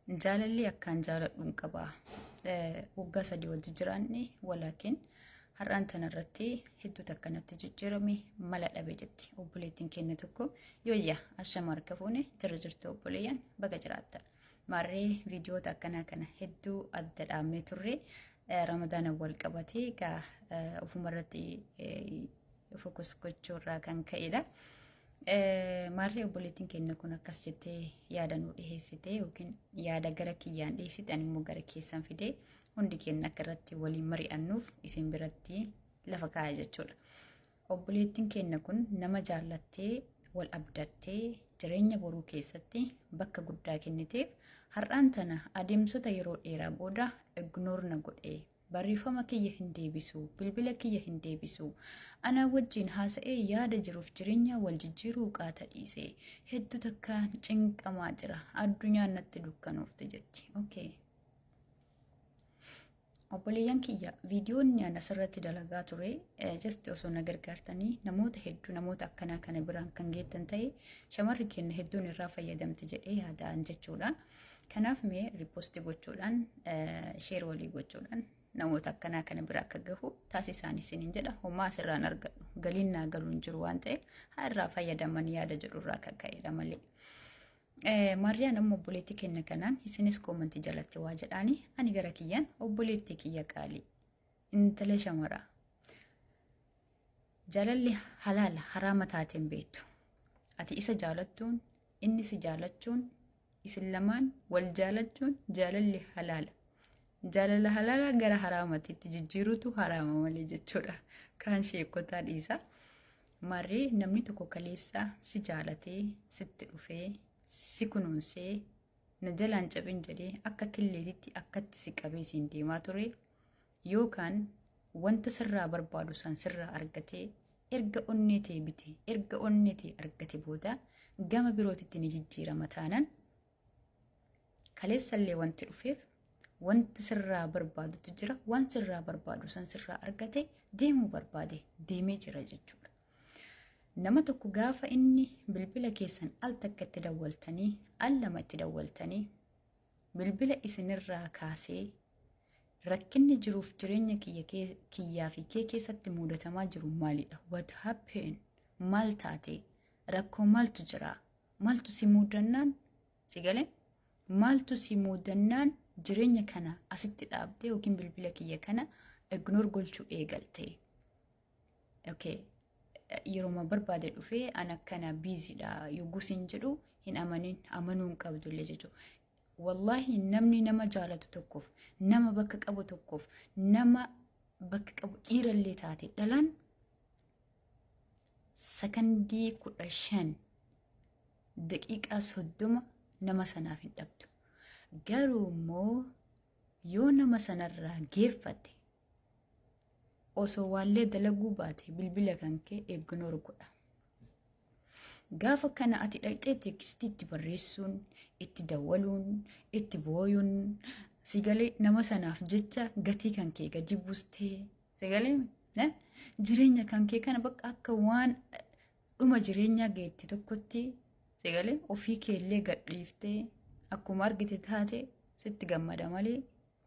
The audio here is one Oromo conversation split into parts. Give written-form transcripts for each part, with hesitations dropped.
Jaalalli akkaan jaaladhuun qaba. Waggaa 3 wajji jiraanne, walaakin har'aan tanarratti hedduu takka natti jijjiirame, mala dhabe jetti obboleettiin keenya tokko. Yooyyaa, ashama, harka fuune, jira jirtu obboleeyyan? Baga jiraattan. Maarree viidiyoota akkanaa kana hedduu adda dhaabnee turre. Ramadaana wal qabatee egaa ofumarratti focus gochuurraa kan ka'edha. Maarree obboleettiin keenya kun akkas jettee yaada nu dhiheessite yookiin yaada gara kiyyaan dhiheessite, ani immoo gara keessan fidee hundi keenya akka irratti waliin mari'annuuf isin biratti lafa kaaya jechuudha. Obboleettiin keenya kun nama jaallattee, wal abdattee, jireenya boruu keessatti bakka guddaa kenniteef har'aan tana adeemsota yeroo dheeraa booda ignore na godhe. Barreeffama kiyya hin deebisu, bilbila kiyya hin deebisu. Anaa wajjin haasa'ee yaada jiruuf jireenya wal jijjiiruu qaata dhiise. Hedduu takka cinqamaa jira. Addunyaan natti dukkanoofte jetti. Okay. Obboleeyyan kiyya, viidiyoonni ani asirratti dalagaa ture just osoo na gargaartanii namoota hedduu namoota akkanaa kana biraan kan geettan ta'e, shamarri keenya hedduun irraa fayyadamti jedhee yaadaan jechuudha. Kanaaf mee repost gochuudhaan, share walii gochuudhaan namoota akkanaa kana bira akka gahu taasisaan isiniin jedha. Homaa asirraan argadhu galiin naa galu hin jiru waan ta'eef, haa irraa fayyadaman yaada jedhurraa kan ka'edha malee. Maariyaan amma obboleettii keenya kanaan isinis comment jalatti waa jedhaani. Ani gara kiyyaan, obboleettii kiyya qaalii, intala shamaraa, jaalalli halaala haraama taateen beektu. Ati isa jaalattuun, inni si jaalachuun, isin lamaan wal jaalachuun jaalalli halaala. Jaalala halaala gara haraamatiitti jijjiiruutu haraama malee jechuudha. Kaan sheekotaa dhiisa. Maarree namni tokko kaleessa si jaalatee, sitti dhufee, si kunuunsee, na jalaan cabin jedhee akka killeetitti akkatti si qabee siin deemaa ture, yookaan wanta sirraa barbaadu san sirraa argatee, erga onnee tee bite, erga onnee tee argate booda gama birootitti ni jijjiirama taanan, kaleessallee wanti dhufeef wanta sirraa barbaadutu jira. Waan sirraa barbaadu san sirraa argate, deemuu barbaade, deemee jira jechuudha. Nama tokko gaafa inni bilbila keessan al takka itti dawwaltanii, al lama itti dawwaltanii, bilbila isinirraa kaasee, rakkinni jiruuf jireenya kiyyaa fi kee keessatti mudatamaa jiru maalidha? What happened? Maal taate? Rakkoo maaltu jira? Maaltu si mudannaan? Si galee? Maaltu si mudannaan jireenya kana asitti dhaabdee yookiin bilbila kiyya kana ignore gochuu eegalte? Okay. Yeroo barbaade dhufee an akkana busy dha yogguu siin jedhu hin amanin, amanuu hin qabdullee jechuudha. Wallaahi, namni nama jaalatu tokkoof, nama bakka qabu tokkoof, nama bakka qabu, dhiirallee taate dhalaan, sakandii 15, daqiiqaa 30 nama sanaaf hin dhabdu. Garuu immoo yoo nama sanarraa geeffatte, osoo waallee dalaguu baate, bilbila kan kee ignore godha. Gaafa kana ati dhaqxee text itti barreessuun, itti dawwaluun, itti booyuun, sigalee nama sanaaf jecha gatii kan kee gadi buustee, sigalee jireenya kan kee kana bakka akka waan dhuma jireenyaa geetti tokkotti, sigalee ofii keellee gadhiiftee akkuma argite taate sitti gammada malee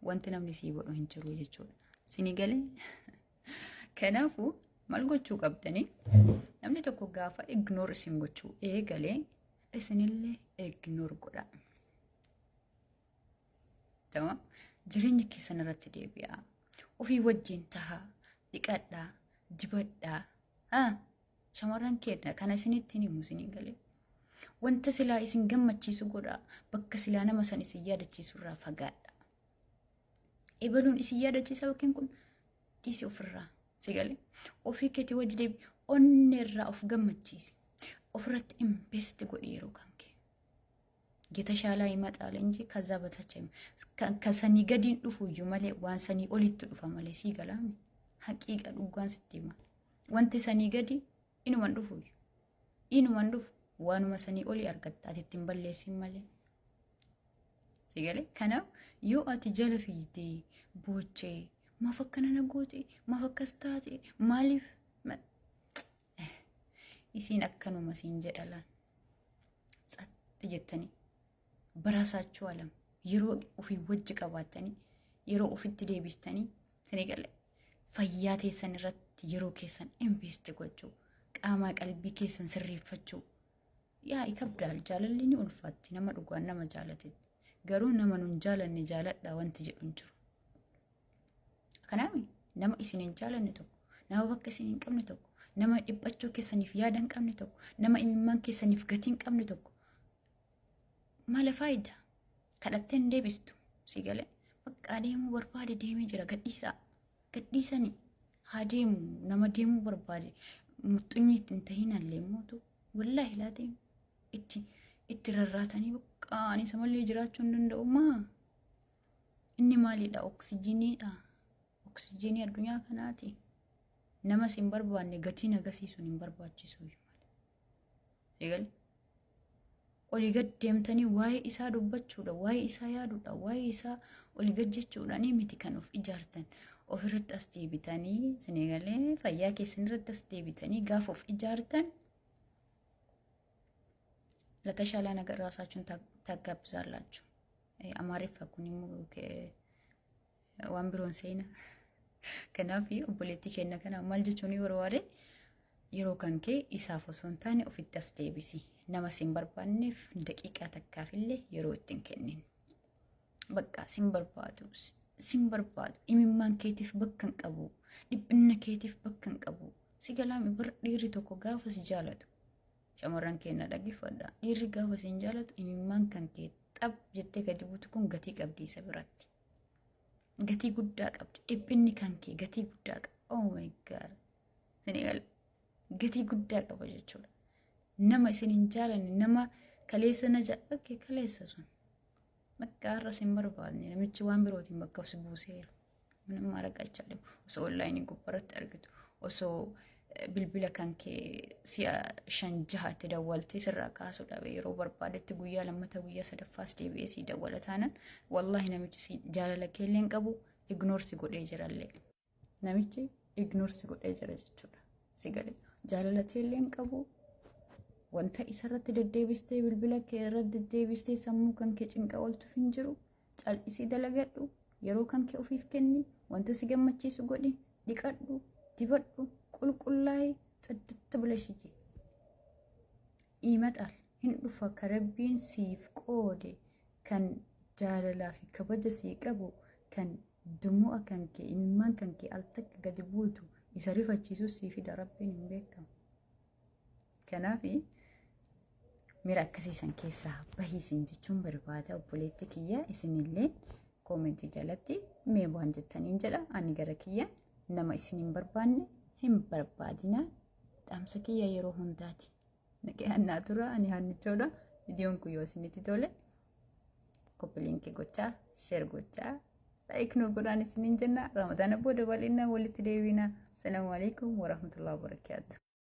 wanti namni sii godhu hin jiru jechuudha. Sini galee? Kanaafuu maal gochuu qabdanii? Namni tokko gaafa ignore isin gochuu eegalee, isinillee ignore godha. Tamam? Jireenya keessan irratti deebi'aa. Ofii wajjin tahaa, dhiqadhaa, dibadhaa. Shamarran keenya, kana isinitti himu, isinii galee? Wanta silaa isin gammachiisu godhaa. Bakka silaa nama san isin yaadachiisu irraa fagaadha. Ebaluun isin yaadachiisa yookiin kun dhiisi ofirraa. Si galee? Ofii keetii wajji deebi, onnee irraa of gammachiisi. Ofirratti invest godhi yeroo kan kee. የተሻለ ይመጣል እንጂ ከዛ በታች ከሰኒ gadiin dhufu iyyuu malee, waan sanii olitti dhufa malee. Sii galaame? Haqiiqa dhugaan sitti hima. Wanti sanii gadi inuman dhufu iyyuu. Inuman dhufu, waanuma sanii olii argatta ati ittiin balleessin malee. Si galee? Kanaaf yoo ati jala fiigdee boochee, maaf akkana na goote, maaf akkas taate, maaliif isiin akkanuma siin jedhalaan, tsatti jettanii baraasaachuu alam. Yeroo ofii wajji qabaattanii, yeroo ofitti deebistanii, isinii galee fayyaa teessan irratti yeroo keessan invest gochuu, qaamaa qalbii keessan sirreeffachuu. Yaa ikabdaal, jaalalli ni ulfaatti nama dhugaan nama jaalate. Garuu nama nun jaalanne jaaladha wanti jedhu hin jiru. Kanaaf nama isin hin jaalanne tokko, nama bakka isin hin qabne tokko, nama dhiphachuu keessaniif yaada hin qabne tokko, nama imimmaan keessaniif gatii hin qabne tokko maala faayidaa? Kadhattee hin deebistu, si galee. Bakka deemuu barbaade deemee jira, gadhiisaa. Gadhiisanii haa deemu. Nama deemuu barbaade muxxunyi itti hin tahin allee mootu wallaahi laatiin itti rarraatanii bakka ani isa malee jiraachuu hin danda'u maa? Inni maalidha? Oksijiiniidha. Oksijiinii addunyaa kanaati. Nama si hin barbaanne gatiin agarsiisuun hin barbaachisu malee. Eegalee olii gad deemtanii waa'ee isaa dubbachuudha, waa'ee isaa yaaduudha, waa'ee isaa olii gad jechuudhaan miti kan of ijaartan. Ofirratti as deebitanii, isin eegalee, fayyaa keessan irratti as deebitanii gaafa of ijaartan ለተሻለ ነገር ራሳችሁን ታጋብዛላችሁ። አማሪፋ kun immoo waan biroon seena. Kanaaf obboleettii keenya kana maal jechuun barbaade, yeroo kan kee isaaf osoo hin taane ofitti as deebisi. Nama si hin barbaanneef daqiiqaa takkaafillee yeroo itti hin kennin. Bakka sin barbaadu, sin barbaadu, imimmaan keetiif bakka hin qabu, dhiphinna keetiif bakka hin qabu. Si galaami bar, dhiirri tokko gaafa si jaalatu, shamarran keenya dhaggeeffadha. Dhiirri gaafa sin jaalatu imimmaan kan kee xab jettee gadi buutu kun gatii qabdi isa biratti. Gatii guddaa qabdi. Dhiphinni kan kee gatii guddaa qaba. Oh my God. Isin gatii guddaa qaba jechuudha. Nama isin hin jaalanne, nama kaleessa na okay, kaleessa sun. Bakka har'a sin barbaadne namichi waan birootiin bakka si buuseera. ምንም ማድረግ አይቻልም። Osoo onlaayinii gubbaarratti argitu, osoo bilbila kan kee si'a shan jahatti dawwaltee sirraa kaasuu dhabe, yeroo barbaadetti guyyaa lammata, guyyaa sadaffaas deebi'ee si dawwala taanan, wallaahi namichi si jaalala keellee hin qabu, ignore si godhee jirallee. Namichi ignore si godhee jira jechuudha. Si galee jaalala keellee hin qabu. Wanta isarratti deddeebistee, bilbila kee irratti deddeebistee sammuu kan kee cinqa ooltuuf hin jiru. Cal'isii dalagadhu, yeroo kan kee ofiif kenni, wanta si gammachiisu godhi, dhiqadhu, dibadhu, qulqullaa'ee ጽድት ብለሽ ሂጂ። ይመጣል, hin dhufa ka Rabbiin siif qoode, kan jaalalaa fi kabaja sii qabu, kan dumu'a kan kee, imimmaan kan kee al takka gadi buutu isa rifachiisu sii fida Rabbiin, hin beekamu. Kanaaf mira akkasiisan keessaa bahiisin jechuun barbaada, obboleetti kiyya. Isinillee koomentii jalatti mee waan jettaniin jedha. Ani gara kiyya nama isin hin barbaanne hin barbaadina, dhaamsa kiyya yeroo hundaati. Naqee tura, ani hannichoodha. Viidiyoon kun yoo isinitti tole copy link gochaa, share gochaa, like nu godhaan isiniin jenna. Ramadaana booda bal'inaan walitti deebina. Salaamu alaikum warahmatullahi wabarakaatu.